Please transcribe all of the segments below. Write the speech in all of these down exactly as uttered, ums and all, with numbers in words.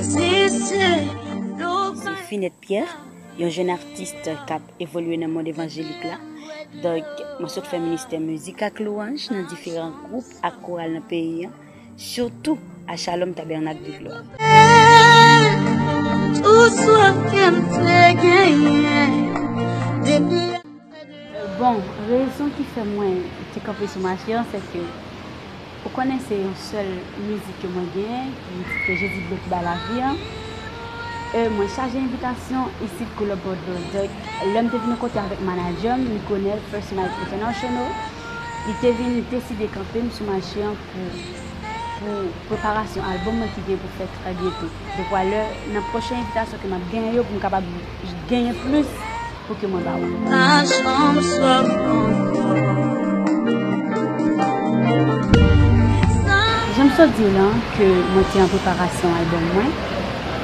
Se Finette Pierre, yon jèn atis k ap evolye nan mond evanjelik la. Donk, mwen sot fè ministè mizik ak lwanj nan diferan gwoup ak koral nan peyi an, sitou a Shalom Tabernacle de Gloire. Tout sa ke m te genyen depi Bon, rezon ki fè mwen te kanpe sou mache an, se ke ou konnen se yon sèl mizik ke mwen genyen, ki titre Jezi dlo ki bay lavi an. E mwen chaje envitasyon isit Koulèv Bòdlo. Donk, lè m te vin kote avèk manadjè m, Niconel First Mike International, li te vin deside kanpe m sou mache an pou, pou preparasyon albòm mwen ki gen pou fèt trè byento. Donk, wè lè nan pwochen envitasyon ke m ap genyen yo, pou m kapab genyen plis pou ke mwen ba ou. Pa janm swaf ankò. Jan m sot di w lan, ke mwen te an preparasyon albòm mwen.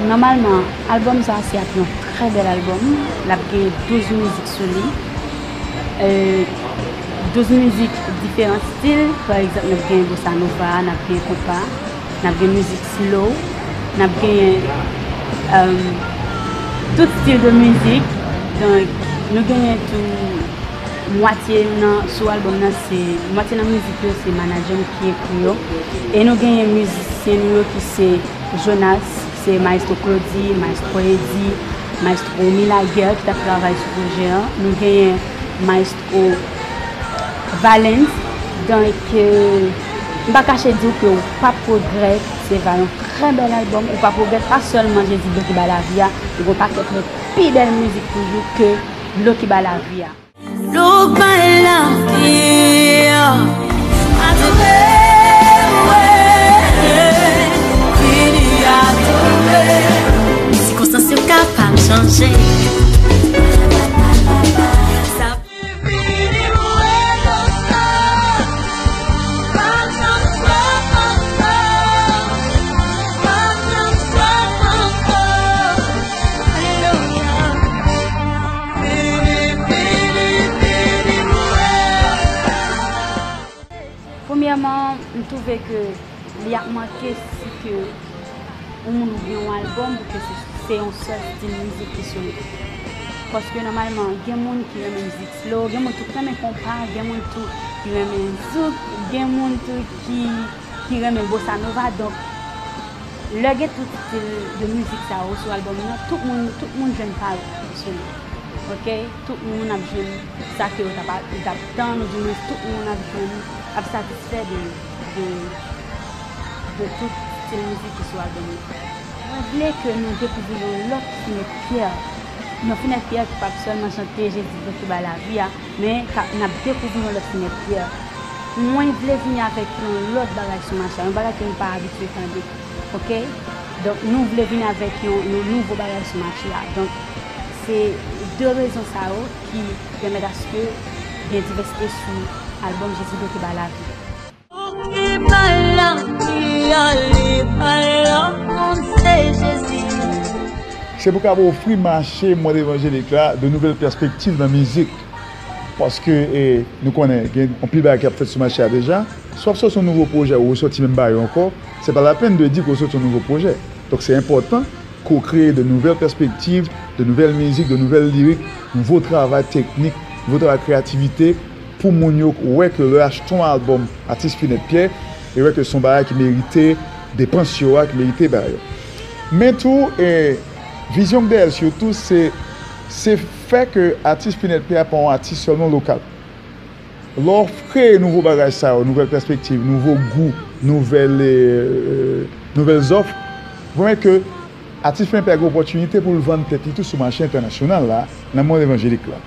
Nòmalman, albòm sa a se ap yon trè bèl albòm. L ap gen douz mizik sou li. E, douz mizik diferan stil. Pa egzanp, n ap gen bossa nova, n ap gen konpa, n ap gen mizik slow, n ap gen, um, tout stil de mizik. Donk, nou genyen tou mwatye nan, sou albòm nan, se, mwatye nan mizik yo, se manadjè m ki ekri yo. E nou genyen mizisyen nou yo ki se Jonas, se Maestro Claudy, Maestro Eddy, Maestro Milaguer ki t ap travay sou pwojè an. Nou genyen Maestro Valens. Donk, euh, m pa kache di w ke w p ap regrèt. Se va yon trè bèl albòm. Ou p ap regrèt, pa sèlman Jezi dlo ki bay lavi a, men gen yon pakèt lòt pi bèl mizik toujou ke dlo ki bay lavi a. Dlo k bay lavi a. Adore, wi, vini adore. Sikonstans yo kapab chanje. Sa vini mwen konsa. Pa janm swaf ankò. Pa janm swaf ankò. Alelouya. Premyèman, m twouve ke li ap manke si ke yon moun oubyen yon albòm pou ke se, se yon sèl stil mizik ki sou li. Paske nòmalman, gen moun ki renmen mizik slow, gen moun tou ki renmen konpa, gen moun tou ki renmen zouk, gen moun tou ki, ki renmen bossa nova. Donk, lè gen tout stil de mizik sa yo sou albòm nan, tout moun, tout moun jwenn pa yo sou li. Oke? Tout moun ap jwenn sa ke yo t ap, yo t ap tann, oudimwens tout moun ap jwenn, ap satisfè de, de, de tout stil mizik ki sou albòm nan. Mwen vle ke nou dekouvri yon lòt Finette Pierre. Yon Finette Pierre ki p ap sèlman chante Jezi dlo ki bay lavi a, men ka, n ap dekouvri yon lòt Finette Pierre. Mwen vle vini avèk yon lòt bagay sou mache a, yon bagay ke nou pa abitye tande. Oke? Donk, nou vle vin avèk yon, yon nouvo bagay sou mache a. Donk, se de rezon sa yo ki pèmèt aske gen divèsite sou albòm Jezi dlo ki bay lavi. Ki bay lavi a, li bay lòt moun, se Jezi. Se pou kapab ofri mache mond evanjelik la de nouvèl pèspektiv nan mizik. Paske, e, nou konnen gen anpil bagay k ap fèt sou mache a deja. Si w ap sòti yon nouvo pwojè ou resòti menm bagay yo ankò, se pa lapenn de di ke w sòti yon nouvo pwojè. Donk, se enpòtan ke w kreye de nouvèl pèspektiv, de nouvèl mizik, de nouvèl lirik, nouvo travay teknik, nouvo travay kreyativite, pou moun yo wè ke lè yo achte yon albòm atis Finette Pierre, yo wè ke se yon bagay ki merite depans yo a, ki merite bagay yo. Men tou, e, vizyon k dèyè l sitou, se, se fè ke atis Finette Pierre pa yon atis sèlman lokal. Lè w kreye nouvo bagay sa yo, nouvèl pèspektiv, nouvo gou, nouvèl, e, nouvèl zòf, w wè ke atis Finette Pierre gen opòtinite pou l vann tèt li tou sou mache entènasyonal la, nan mond evanjelik la.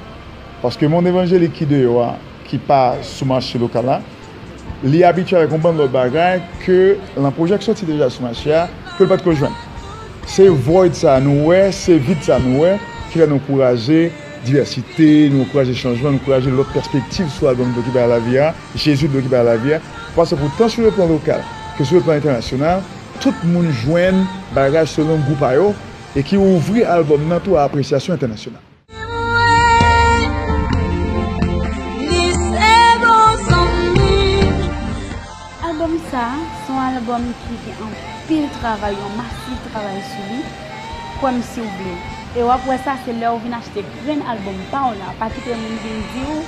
Paske mond evanjelik ki deyò a, ki pa sou mache lokal la, li abitye avèk yon bann lòt bagay ke nan pwojè k sòti deja sou mache a, ke l pa t ko jwenn. Se void sa a nou wè, se vid sa a nou wè, ki fè nou ankouraje divèsite, nou ankouraje chanjman, nou ankouraje lòt pèspektiv sou albòm Dlo ki bay lavi a, Jezi Dlo ki bay lavi a, paske pou tan sou le plan lokal ke sou le plan entènasyonal, tout moun jwenn bagay selon gou pa yo, e ki ouvri albòm nan tou a apresyasyon entènasyonal. Albòm sa, se yon albòm ki gen anpil pil travay, yon masiv travay sou li, kwè m si w vle. E w ap wè sa, se lè w vin achte grenn albòm pa w la. Pa kite moun vin di w,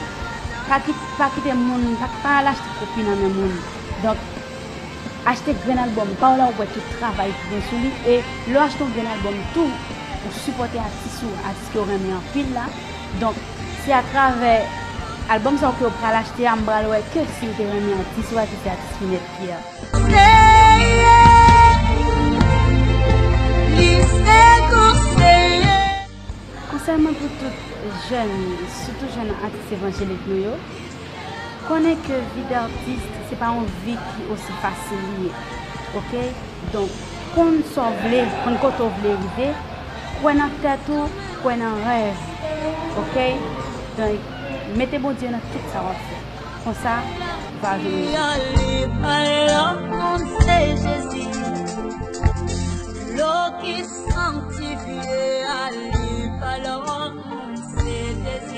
pa ki-, pa kite moun, pa, pa al achte kopi nan men moun. Donk, achte grenn albòm pa w la, w wè tout travay ki gen sou li. E lè w achte yon grenn albòm tou, ou sipòte atis ou, atis ke w renmen anpil la. Donk, se atravè albòm sa yo ke w pral achte a, m pral wè ke si w te renmen atis ou a, ke se atis Finette Pierre. Konsèy mwen pou tout jèn, sitou jèn atis evanjelik nou yo, konnen ke vi d'atis se pa yon vi ki osi fasil li ye, oke? Donk, konn sa w vle, konn kote w vle rive, kwè nan tèt ou, kwè nan rèv, oke? Donk, mete Bondye nan tout sa w ap fè. Konsa, va vin. Li pa lòt moun, se Jezi. Dlo ki sanktifye a, li pa lòt moun, se Jezi.